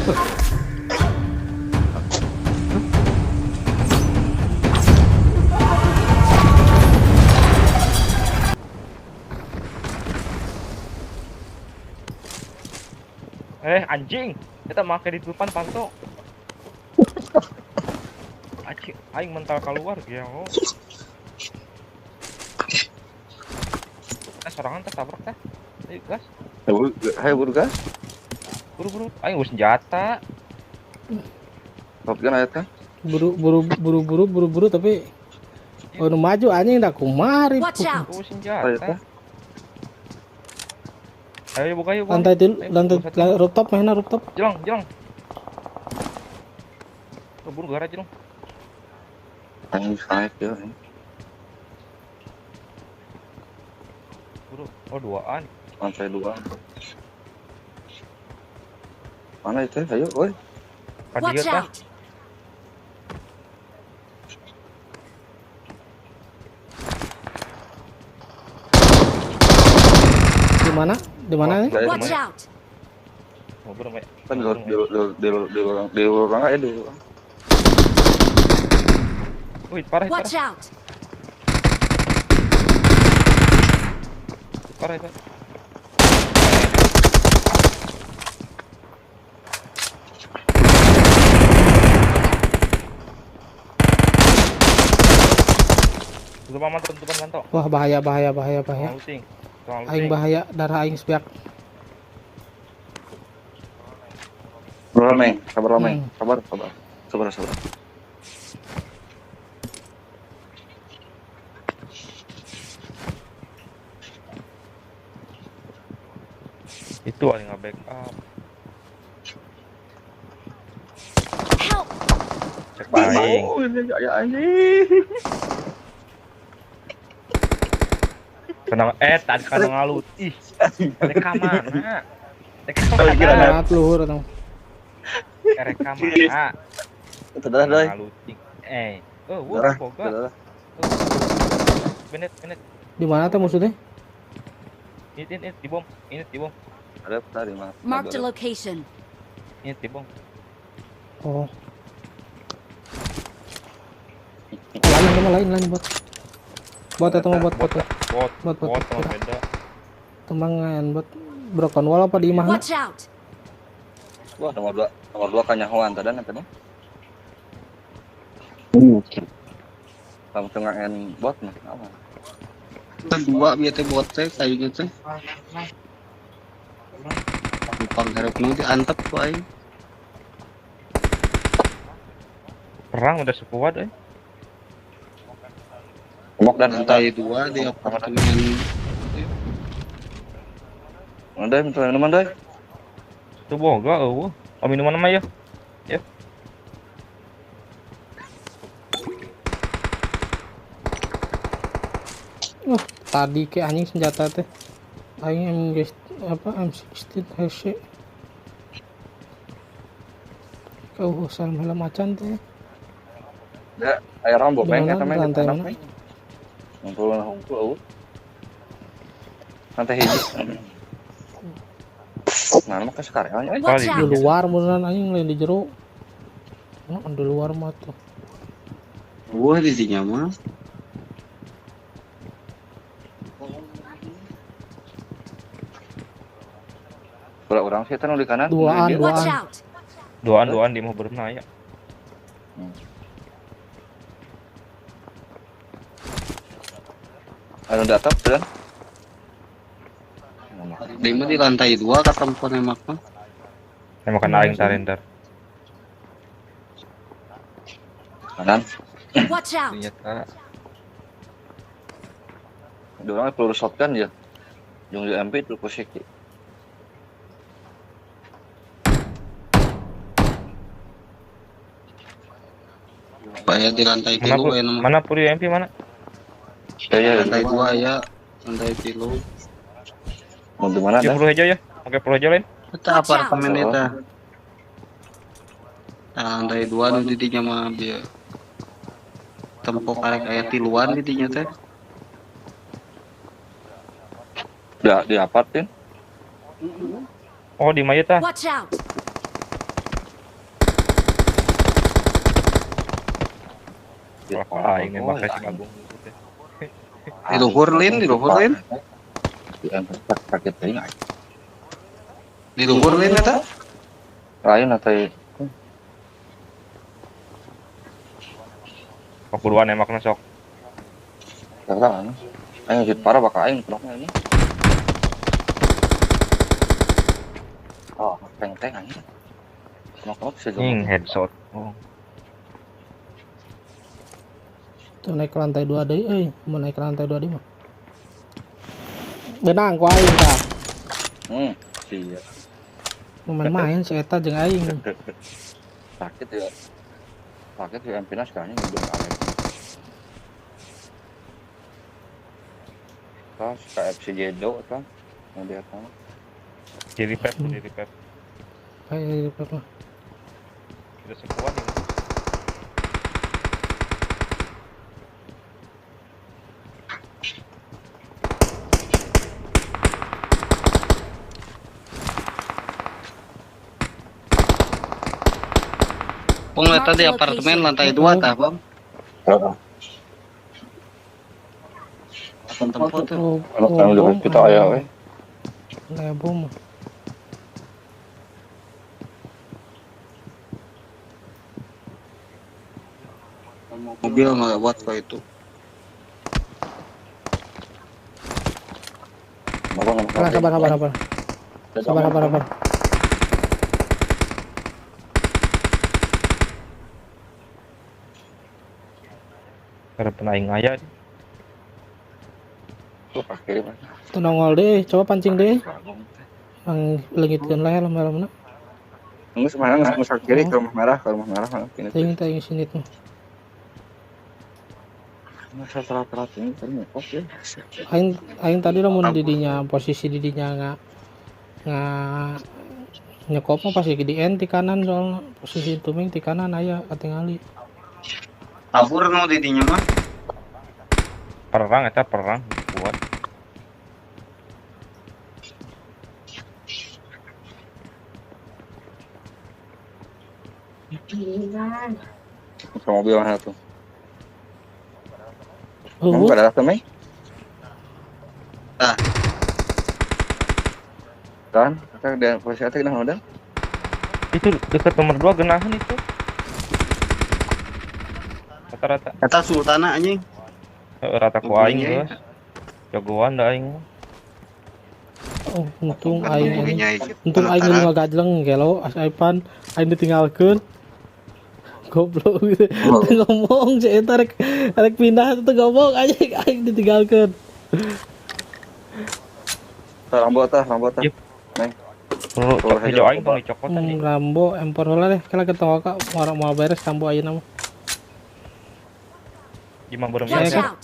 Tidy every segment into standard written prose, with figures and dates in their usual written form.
Eh anjing, kita make di depan panto. Anjing, aing mental keluar geo. Eh sorangan teh tabrak teh. Ayo gas. Ayo buru gas. Buru-buru, aing geus senjata. Shotgun aya teh. Buru-buru tapi oh nu maju anjing da kumaha rip. Senjata. Ayo buka yuk. Lantai tilu, lantai rooftop mana rooftop? Jelong, jelong. Keburu gara jelong. Aing naik ya. Buru, oh duaan. Lantai dua. Mana itu? Ayo, woi. Watch out. Di mana? Di mana nih? Watch out. Kan di orang aja dulu. Wih, parah. Watch out. Parah itu. Tutupan manto. Wah, bahaya. Aing bahaya, darah aing sepiak. Sabar, Meng. Sabar. Itu ada nggak backup. Help. Cek aing. Oh, ini ya anjing. Kenapa tadi kana ngalut. Ih. Reka mana? Reka mana? Luhur atau. Reka mana? Udah doi. Eh, oh, wah, boga. Benet. Di mana tuh maksudnya? Ini di bom. Ini di bom. Ada tadi mah. Mark the location. Ini di bom. Oh. Lain bot. Bot atau mau bot. Bot beda. Tembangan bot broken wall apa di imahna? Watch out. Wah, nomor dua kanyahoan tadi apa nih? Kamu tengah en bot mah apa? Dua bieu teh bot teh kayunya teh. Lupang hareup nu diantep ku aing. Perang udah sekuat euy. Mok dan lantai dua di apartemen. Ada minta minuman deh. Tuh boga eueuh. Oh minuman mah ya. Ya. Wah, tadi ke anjing senjata teh. Aing M apa M16 HC. Kau usah helm macan teh. Ya, aya rambut main eta main di tanah. Ngumpul eueuh. Lantai hiji. Nah, mah sekarang nya. Di luar beneran anjing lain di jero. Nah, di luar mah tuh. Wah, di dinya mah. Orang sih di kanan. Duaan di mau berenang ya. Anu datang kan? Di mah di lantai dua katempo nembak mah. Nembakan aing tarender. Kanan. Watch out. Dua orang peluru shotgun ya. Jeung di MP itu posisi. Bayar di lantai tilu ya nama. Mana puri MP mana? Ya, lantai dua ya, lantai tilu. Mau di mana? Di peluru hijau ya. Oke, peluru hijau lain. Eta apartemen eta. Nah, lantai dua nu di dinya mah bieu. Tempo karek aya tiluan di dinya teh. Udah di apartin. Oh, di mah tah. Watch out. Aing nembak si Agung. Di luhur lin, di luhur lin. Sakit teuing aing. Di luhur lin eta? Lain atau Pakuruan nembakna sok. Salah. Aing hit parah bakal aing kenoknya ini. Oh, peng-peng anjing. Kenok-kenok bisa jauh. Headshot. Oh. Tuh naik ke lantai 2 deui euy, mau naik ke lantai 2 deui mah. Benang ku aing tah. Iya. Mau main-main si eta jeung aing. Sakit ya. Sakit ya MP-na sekarang udah alek. Tas KFC Jedo tah. Yang di atas. Jadi pep, jadi pep. Ayo jadi pep lah. Udah sekuat ini. Pung eta di apartemen lantai 2 tah, Bang. Heeh. Tempo tuh. Kalau kita aya we. Aya bom. Mobil ngelewat kok itu. Sabar, sabar, sabar. Sabar, sabar, sabar. Karena penaing aya. Tuh nongol deh, coba pancing deh. Ang leungitkeun lah helm-helmna. Geus mana geus ke kiri ke rumah merah, ke rumah merah. Teuing teuing sini tuh. Masa telat-telat ini tadi ngekop ya. Aing aing tadi lamun didinya posisi didinya nggak nyekop mah pasti di N di kanan soalnya posisi tuming di kanan aya katingali. Tabur nu didinya mah. Perang eta perang kuat. Ke mobil mana tuh? Kamu gak ada temen? Ah. Dan, kita dan posisi kita kenapa udah? Itu dekat nomor 2 genahan itu. Rata-rata. Kata Sultana anjing. Rata ku aing geus. Jagoan da aing. Oh, untung aing anjing. Untung aing nu ngagajleng gelo as aipan aing ditinggalkeun. Goblok gitu. Ngomong si eta rek pindah teu ngomong anjing aing ditinggalkeun. Rambo tah, Rambo tah. Neng. Bro, hijau aing tong dicokotan nih. Rambo empor heula deh, kala ketemu ka mau beres Rambo ayeuna mah. Gimana beureum ya?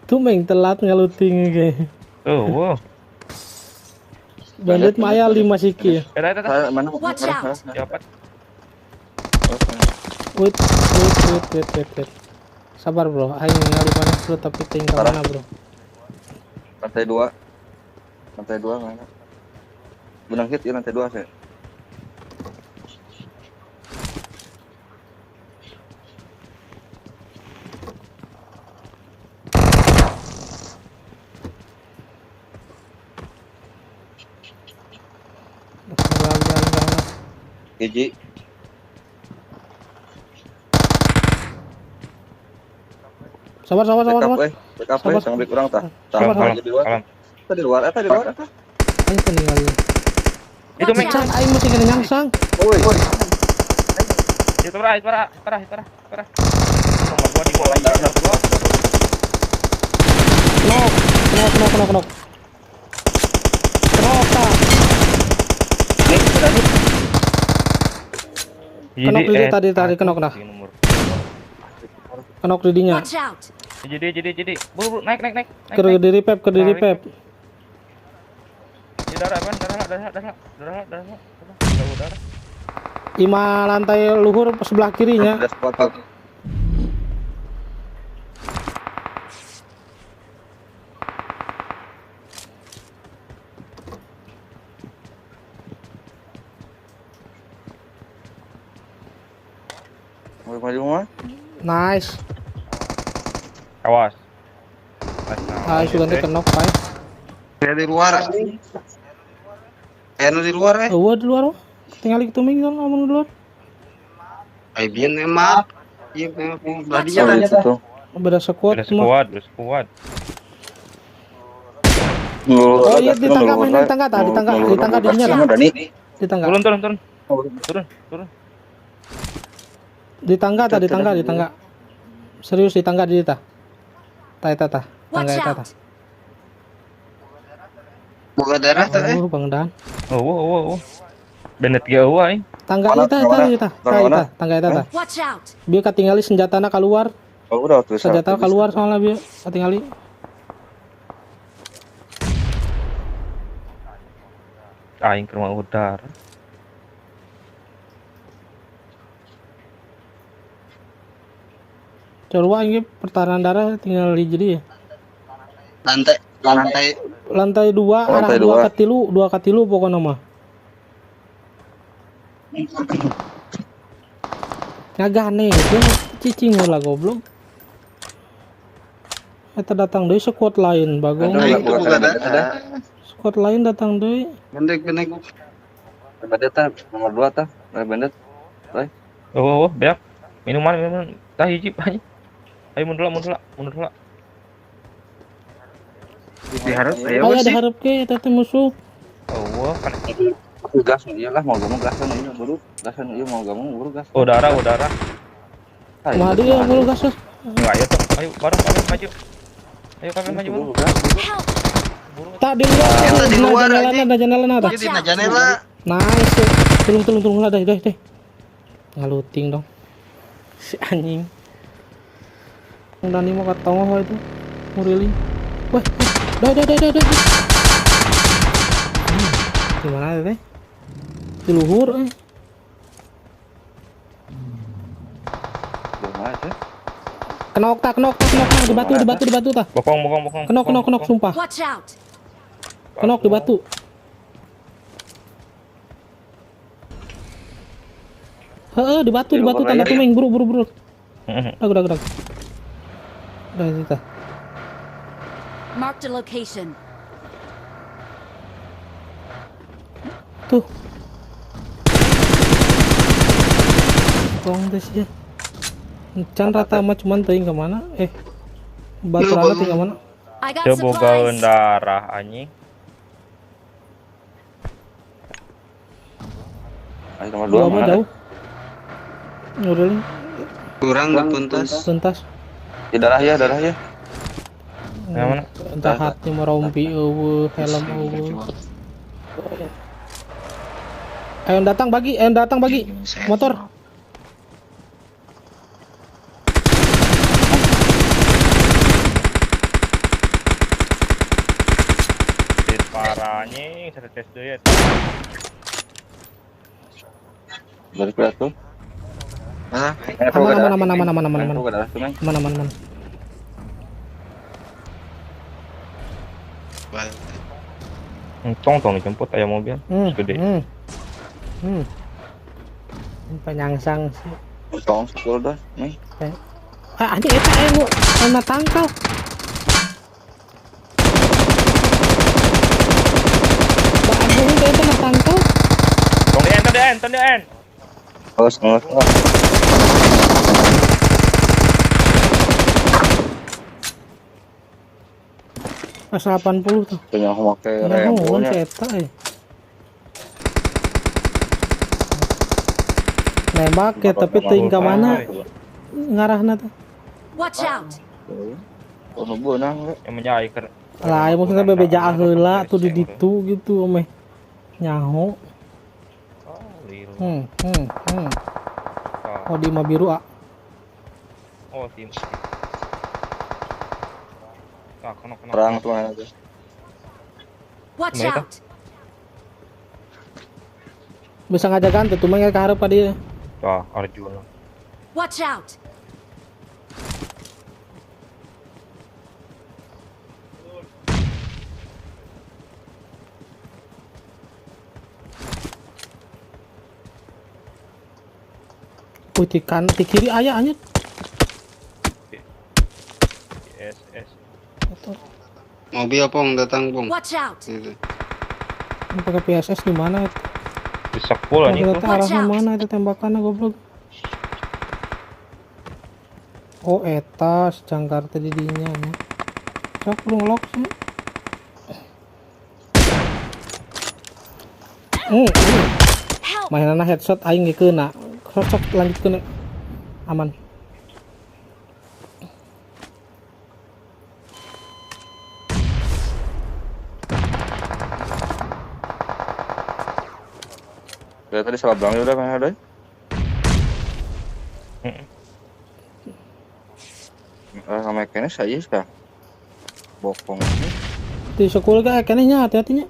Tuh meng telat ngeluting ge. Oh, wow. Bandit mah aya 5 siki ya. Mana? Watch out. Wait, wait, wait, wait, wait, wait. Sabar bro, aing ningali mana bro tapi tinggal mana bro. Lantai 2. Lantai 2 mana? Benang hit ya lantai 2 saya. Hiji. Sabar, sabar, sabar, sabar. Backup, jangan beli kurang tah. Sabar, di luar. Tadi luar, eta di luar eta. Aing tinggal. Itu meng. Aing mesti kena nyangsang. Woi. Itu parah, parah, parah, parah, parah. Nomor 2 di bawah. Knock, knock, knock, knock, knock. Knock tah. Kenok di tadi tadi kenok nah. Kenok didinya. Jadi buru naik naik naik. Ke diri pep, ke diri pep. Darah darah darah darah darah darah darah. Ima lantai luhur sebelah kirinya. Nice. Awas. Ah, sudah nanti kenok, Pak. Aya di luar. Aya nu di luar eh. Eueuh di luar. Tinggal itu ming kan amun di luar. Ai bieu nembak. Ieu belah dinya tah. Beda squad. Beda squad. Oh iya di tangga main di tangga tah, di tangga di dinya tah. Di tangga. Turun. Turun. Di tangga tah, di tangga. Serius di tangga di tah. Tah eta tah. Tangga eta tah. Boga darah tah eh. Oh, Bang Dan. Oh. Benet ge eueuh aing. Tangga eta eta tah. Tangga eta tah. Watch out. Bieu katingali senjatana keluar. Oh, udah tuh. Senjata keluar soalnya bieu katingali. Aing ke rumah udara. Coba ini pertahanan darah tinggal di jadi ya. Lantai 2, arah 2 ke 3 pokoknya mah. Ngagane itu cicing lah goblok. Eta datang deui squad lain bagong. Squad lain datang deui. Pendek. Bandet tah nomor 2 tah, bandet. Oh, beak. Minuman tah hiji anjing. Ayo mundur lah. Diharap ayo ada harap ke eta teh musuh. Oh, kan gas ieu lah mau gamu gasan ieu buru, gasan ieu mau gamu buru gas. Oh, darah. Mah deui buru gas. Ayo tuh, ayo bareng maju. Ayo kami maju buru. Tak di luar. Di luar ada jendela ada. Di jendela. Nice. Tulung lah deh. Ngaluting dong. Si anjing. Dani mau ketemu itu. Murili. Wah, dah. Gimana teh? Di luhur eh. Gimana teh? Kenok di batu tah. Bokong. Kenok sumpah. Watch out. Kenok di batu. Heeh, di batu tanda tumeng buru. Dag. Udah kita. Mark the location. Tuh. Tong tes ya. Can rata mah cuman teuing ke mana? Baturana teuing ke mana? Teu bogaeun darah anjing. Ayo nomor 2 mana? Jauh. Ngurulin. Kurang tuntas. Ya, darah ya. Yang mana? Entah hati merompi eueuh, helm eueuh. Ayo datang bagi. Motor. Tes parah anjing, satu tes deui. Balik ke tuh. Aman. Aman. Tong dijemput aya mobil. Gede. Penyangsang sih. Tong sepuluh dah, nih. Ah, anjing eta aya nu na tangkal. Bagus eta na tangkal. Tong di end, Awas. Pas 80 tuh. Punya aku make rembonya. Nembak ya tapi teuing ka mana ngarahna tuh. Watch out. Oh, beunang we. Yang menyair. Lah, maksudnya bebejaan heula tuh di ditu gitu meh. Nyaho. Oh, di mah biru, ah. Oh, tim. Ah, kenok. Perang tuh mana tuh. Watch out. Bisa ngajakan tuh mah ka hareup ka dieu. Tah, Arjuna. Watch out. Di kan di kiri aya anjir. PSS. Itu Mobil pong datang pong. Watch out! Gitu. yang pakai PSS di mana itu? Di sekul anjing Maksudnya tuh. teh arahnya mana itu tembakannya goblok. Oh eta jangkar tadi dinya nya. Sok lu ngelok sih. Help! Mainanna headshot aing ge keuna. Sok sok lanjutkeun aman. Udah tadi salah bilang udah mana doi? Heeh. Eh, sama kayaknya saya sih bokong. Di sekolah ge keneh nya hati-hatinya.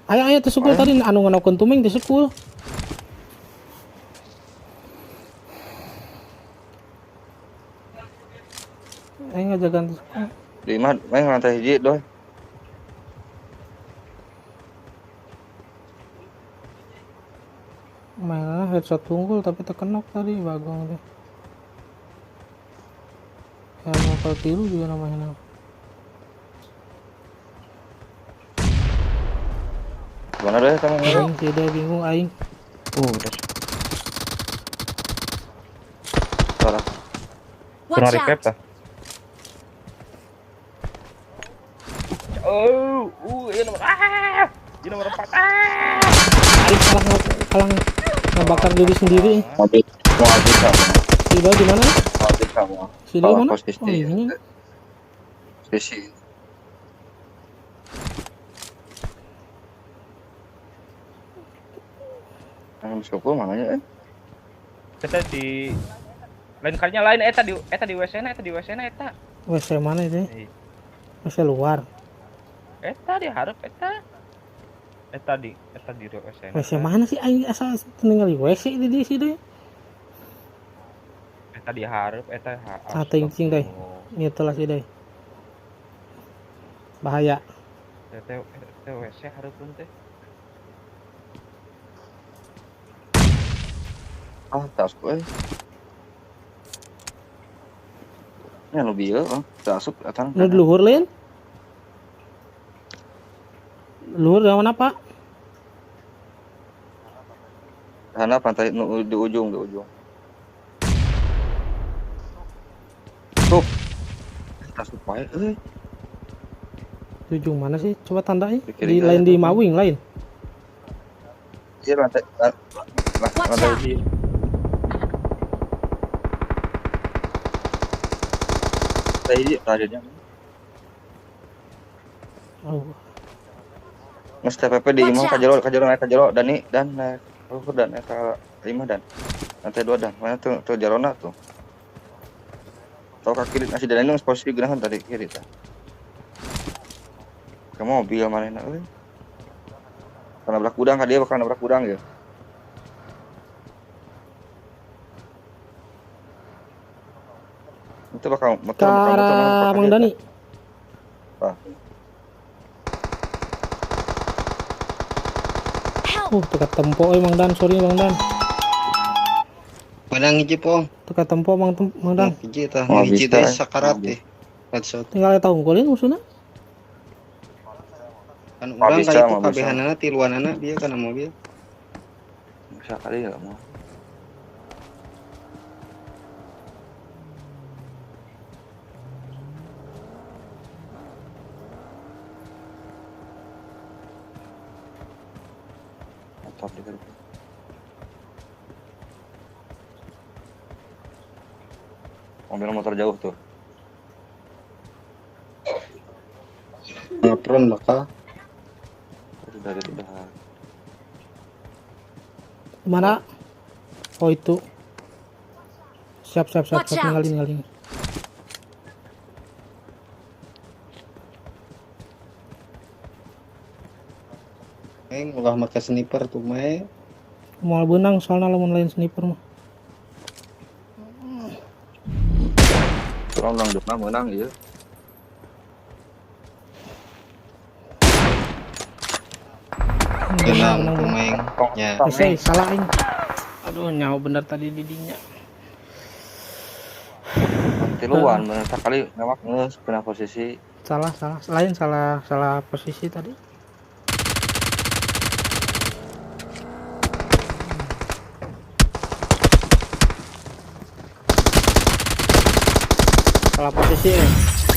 Aya aya di sekolah tadi anu ngenokeun tuming di sekolah. Aing ngajagaan di sekolah. Di imah main lantai hiji doi. Mainannya headshot tunggul tapi terkenok tadi bagong deh. Kayak mau tiru juga namanya. Mana doi kamu? Aing tidak bingung aing. Udah. Salah. Kurang Watch recap out! tah. Oh, ini nomor ini nomor 4. Ah. Aing salah ngebakar diri sendiri. Mobil mau habis sama. Si Doi di mana? Mau habis sama. Si Doi mana? Posisi. Oh, ini. Posisi. Yang syukur mananya eh. Kita di lain kalinya lain eta di WC na eta di WC na eta. WC mana itu? WC luar. Eta di hareup eta. Eta di WC. WC mana sih aing asal tinggal di WC di sini. Eta di hareup eta. Ah, ting deh. Itu lah sih deh. Bahaya. Eta WC hareupeun teh. Ah, tasku eh. Ini anu bieu, oh, teu asup atan. Nu luhur lain? Luhur dari mana, Pak? Sana pantai nu di ujung, di ujung. Tuh. Asup wae euy. Di ujung mana sih? Coba tandai. Di lain di Mawing lain. Iya lantai lantai di. Tadi tadinya. Oh. Mas TPP di imah ka jero naik ka jero Dani dan naik luhur dan naik ka imah dan lantai 2 dan mana tuh tuh jarona tuh. Tahu ka kiri nasi Dani nu posisi geunahan tadi kiri tah. Ke mobil manehna euy. Nabrak gudang ka dia bakal nabrak gudang ya. Itu bakal motor bakal Mang Dani. Ah. Teka tempo Mang Dan, sorry Mang Dan. Padang hiji pong. Teka tempo Mang Dan. Hiji tah, hiji teh sakarat teh. Headshot. Tinggal eta unggulin musuhna. Kan urang ka itu kabehanana tiluanana dia kana mobil. Bisa kali ya mau. Top di grup. Mobil motor jauh tuh. Ngapron bakal. Udah. Mana? Oh itu. Siap. Tinggalin. Aing ulah make sniper tuh mae. Moal beunang soalna lamun lain sniper mah. Urang menang jokna meunang ieu. Menang tuh maeng. Ya. Salah aing. Aduh nyaho bener tadi didinya. Tiluan bener sakali newak geus kena posisi. Salah, salah. Lain salah, salah posisi tadi. Salah posisi eh.